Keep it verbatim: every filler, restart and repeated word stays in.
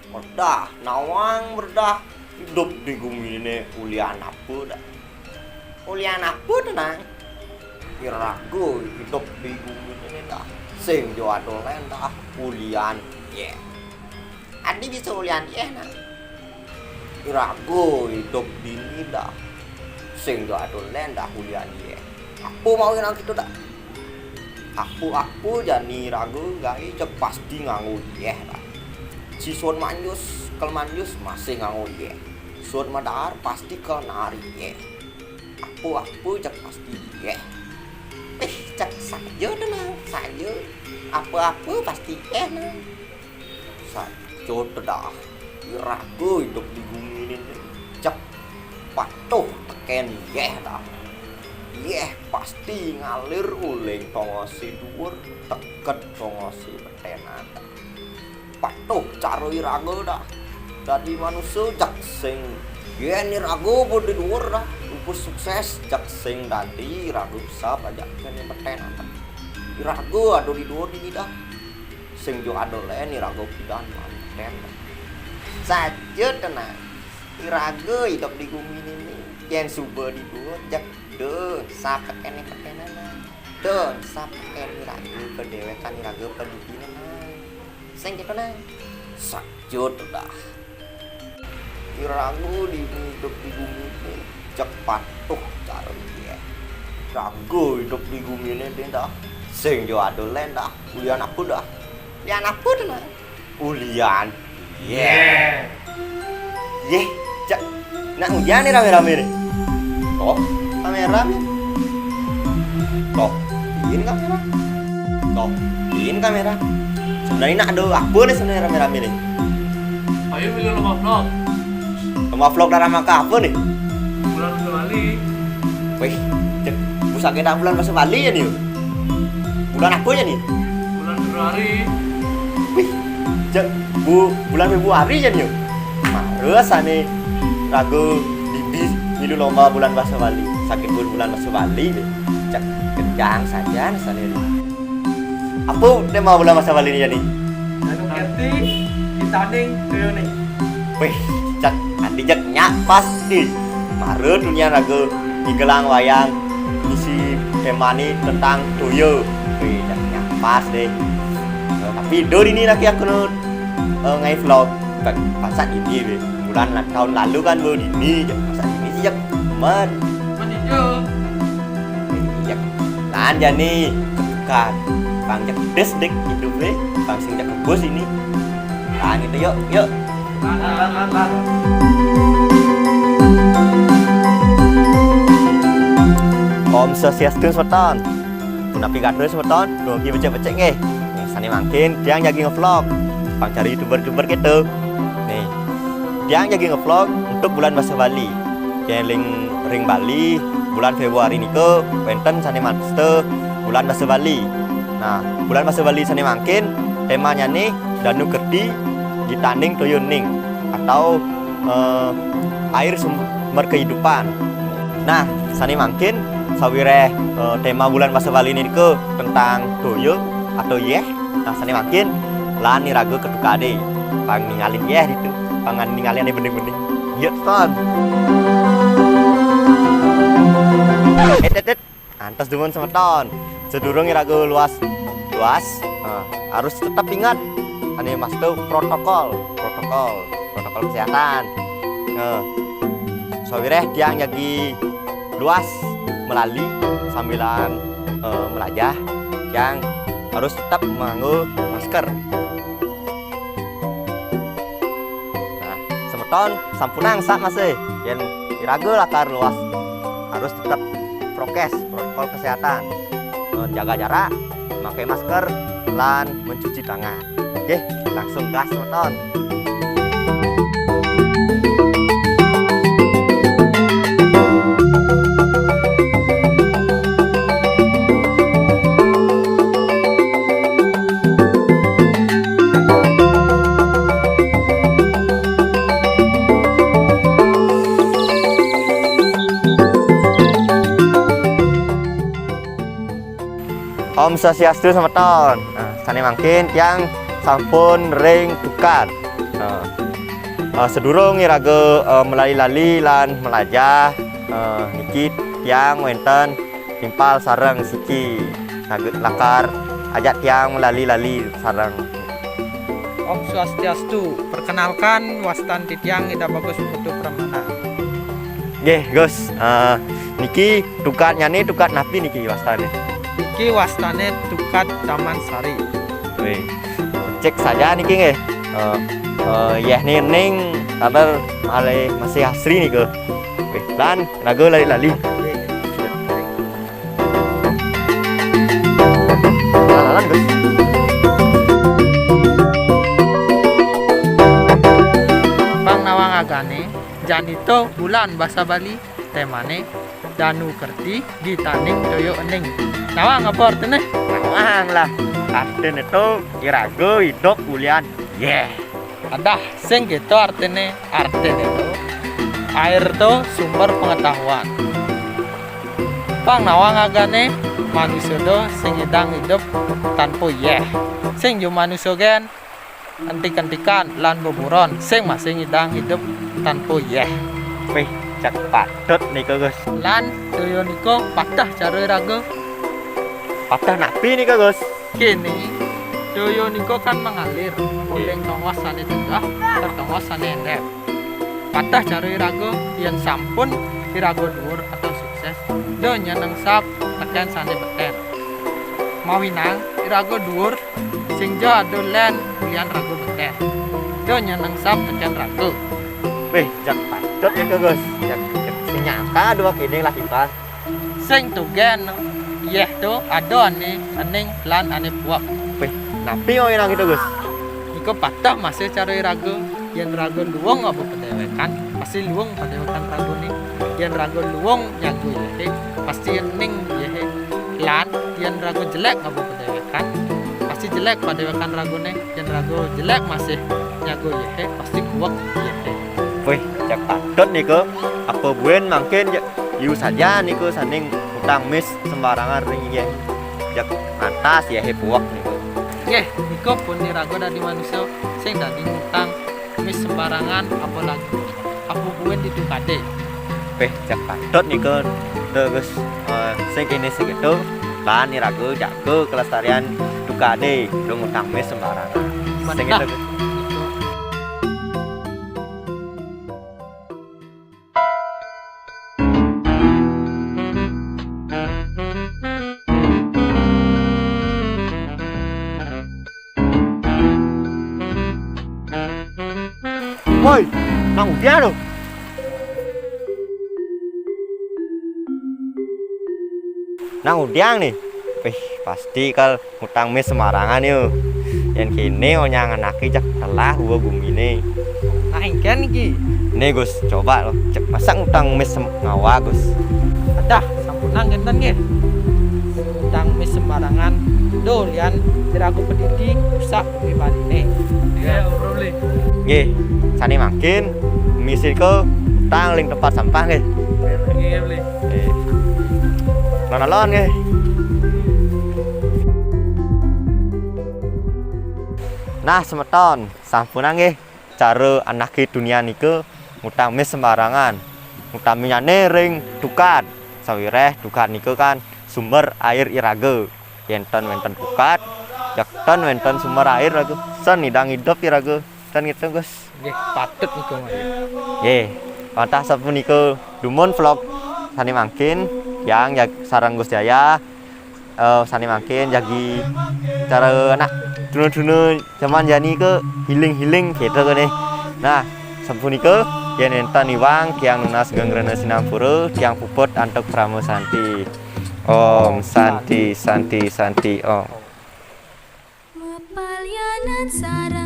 Berdah, nawang berdah, idup di gumi ini ulian apa dah? Ulian apa to, Nang? Iraga idup di gumi ini dah, sing ja ada lén dah ulian yéh. Adi bisa ulian yéh, Nang? Iraga idup dini dah, sing ja ada lén dah ulian yéh. Apa mau nang kita dah? Apa-apa jani raga gaé cék pasti nganggo yéh dah. Sisuun manjus, kel manjus masih nganggo yéh. Suud madaar pasti kel naar yéh. Apa-apa cék pasti yéh. Éh, cék saja to, Nang, saja. Apa-apa pasti yéh, Nang. Saja to dah. Iraga idup di gumi ini cék patuh tekén yéh dah. Yéh pasti ngalir uling tongosé duur teked tongosé beténan dah. Patuh cara iraga dah. Dadi manusa cék sing yén iraga pun di duur dah, upus suksés cék sing dadi iraga bisa pajak tekén beténan dah. Iraga ada di duur dini dah. Sing ja ada lén iraga pidan manten. Saja tenang. Iraga idup di gumi ini. Yén suba di duur, cék dong, sap tekén beténan. Dong, sap tekén iraga padéwékan iraga padidinan. Sing kéto, Nang. Saja to dah. Iraga dini idup di gumi ini cék patuh cara yéh. Raga idup di gumi ini dah, sing ja ada lén dah. Ulian apa dah? Ulian apa to, Nang? Ulian yéh. Yéh, cék. Nak ulian né ramé-ramé né. Toh, kaméra né. Toh, ini kaméra. Toh, ini kaméra. Sebenarnya nak ada apa né sebenarnya ramé-ramé né? Ayo, milih lomba vlog. Lomba vlog dalam rangka apa né? Bulan Basa Bali. Wéh, cék, bu sakéta bulan Basa Bali ya né? Bulan apa ya né? Bulan Fébruari. Wéh, cék, bu bulan Fébruari ya né? Mara sané raga dini milu lomba bulan Basa Bali. Saking pun bulan Basa Bali né. Cék, kencang saja sané. Apa téma bulan Basa Bali né, Jani? Danu Kerthi, Gitaning, Toyaning. Wéh, cék, adi cék nyak pas né. Mara tunian raga ngigelang wayang ngisi témané tentang toya. Wéh, cék nyak pas deh. Eh, tapi do dini laki aku nu, eh, ngai vlog. Kan, masa dini, wéh. Bulan la-, tahun lalu kan baru dini, cék. Masa dini sih, cék. Men. Men hijau. Iya. Lan jani ketukan. Bang cék des dik hidup, wéh. Bang sing cék kebus ini. Lan itu yuk, yuk. Lan, lan, lan, lan. Om Swastiastu, semeton. Punapi katur semeton, dumugi becik-becik nggih. Nih, sané mangkin tiang jagi ngevlog. Pang cari youtuber-youtuber kéto. Nih, tiang jagi ngevlog untuk bulan basa Bali. Yén ring, ring Bali, bulan Fébruari nika wénten sané mawasta bulan basa Bali. Nah, bulan basa Bali sané mangkin témanyané Danu Kerthi, Gitaning Toyaning atau, eh, air sumber kehidupan. Nah, sané mangkin sawiréh, eh, téma bulan basa Bali nika tentang toya atau yéh. Nah, sané mangkin lan iraga ketukadé. Pang ningalin yéh ditu. Pang ningalin ané bening-bening. Yuk, ton. Et, et, et. Antos dumun semeton. Sedurung iraga luas, luas, eh, harus tetep ingat. Ané mawasta protokol, protokol, protokol kesehatan. Eh, sawiréh tiang jagi luas malali sambilan, eh, malajah, tiang harus tetep nganggo masker. Nah, semeton sampunang sak masih. Yén iraga lakar luas harus tetep prokes, protokol kesehatan. Eh, jaga jarak, pakai masker, lan mencuci tangan. Oke, langsung gas semeton. Om Swastiastu semeton. Nah, sané mangkin tiang sampun ring tukad. Eh, eh, sedurung iraga, eh, melali-lali lan melajah, eh, niki tiang wenten timpal sareng siki saged lakar ajak tiang melali-lali sareng. Om Swastiastu. Perkenalkan, wastan titiang Ida Bagus Putu Pramana. Nggih, Gus. Eh, niki tukadnyane tukad napi niki wastane? Niki wastane tukad Taman Sari. Wih, cek saja niki nggih. Eh, eh, yeh ning ning taler malih masih asri nika. Wih, lan raga lali-lali. Lalan, Gus. Pang nawang agane, janito bulan basa Bali, temane Danu Kerti, Gitaning Toyo Ening. Nawang apa artine? Nawang lah. Artine to iraga idup ulian yeh. Adah, sing gitu artine, artine to air to sumber pengetahuan. Pang nawang agane, manusia to sing idang idup tanpa yeh. Sing ju manusia gen, entik-entikan lan beburon, sing masih ngidang idup tanpa yeh. Wih, cak patut nika, Gus. Lan toyo nika patah cara iraga. Patah napi nika, Gus? Kene, toyo nika kan mengalir, uling tongos sane tegah, tetongos sane endep. Patah cara iraga, yen sampun iraga dhuwur atau sukses, do nyenengsap teken sane beten. Mawinang iraga dhuwur, sing ja ada len ulian raga beten. Do nyenengsap teken raga. Wih, jak patut nika, Gus. Jak, jak sing nyangka dua kene lah timpal. Sing tugen yeh to ada ane ening lan ane puak. Wih, napi mawinang itu, Gus? Nika patah masih cara iraga, yen raga luwung ngaba padewekan, pasti luwung padewekan ragane. Yen raga luwung nyaga yehe, pasti ening yehe. Lan yen raga jelek ngaba padewekan, pasti jelek padewekan ragane. Yen raga jelek masih nyaga yehe, pasti puak yehe. Wih, cak patut nika. Apa buin mangkin ya, yu saja nika saning utang mis sembarangan ring yeh. Jak pantas yehe puak nika. Nggih, nika pun iraga dadi manusia sing dadi ngutang mis sembarangan, apalagi apa buin ditukade. Wih, cak patut nika, Gus. Eh, sing kene sing gitu, lan iraga jaga kelestarian tukade, do ngutang mis sembarangan. Sing gitu, Gus. Woi, nang udiang lo. Nang udiang nih. Wih, pasti kal ngutang mis sembarangan yo. Yen kene onyang anake jak telah uwa gumine. Nah, engken iki. Nih, Gus, coba lo. Cek masa ngutang mis sem-, ngawa, Gus. Adah, sampunang kenten nggih. Ngutang mis sembarangan. Do lian iraga pedidi rusak pribanine. Iya, Bro Bli. Nggih, sane mangkin misil ke utang ling tempat sampah nggih. Nggih, Bli. Nggih. Alon-alon nggih. Nah, semeton, sampunang nggih cara anake dunia nika ngutang mis sembarangan. Utaminyane ring tukad. Sawireh tukad nika kan sumber air iraga. Yen ten wenten tukad, jak ten wenten sumber air raga. Sen idang idup iraga. Ten gitu, Gus. Nggih, patut niku, Mas. Nggih. Wantah sapunika dumun vlog sane mangkin, tiang jag-, sareng Gus Jaya, eh, sane mangkin jagi cara anak dunu-dunu jaman jani ke healing-healing gitu kene. Nah, sapunika yen enten iwang tiang nunas geng rena sinampura, tiang puput antuk Parama Santi. Om Santi, Santi, Santi, Om. Mapalyanan sareng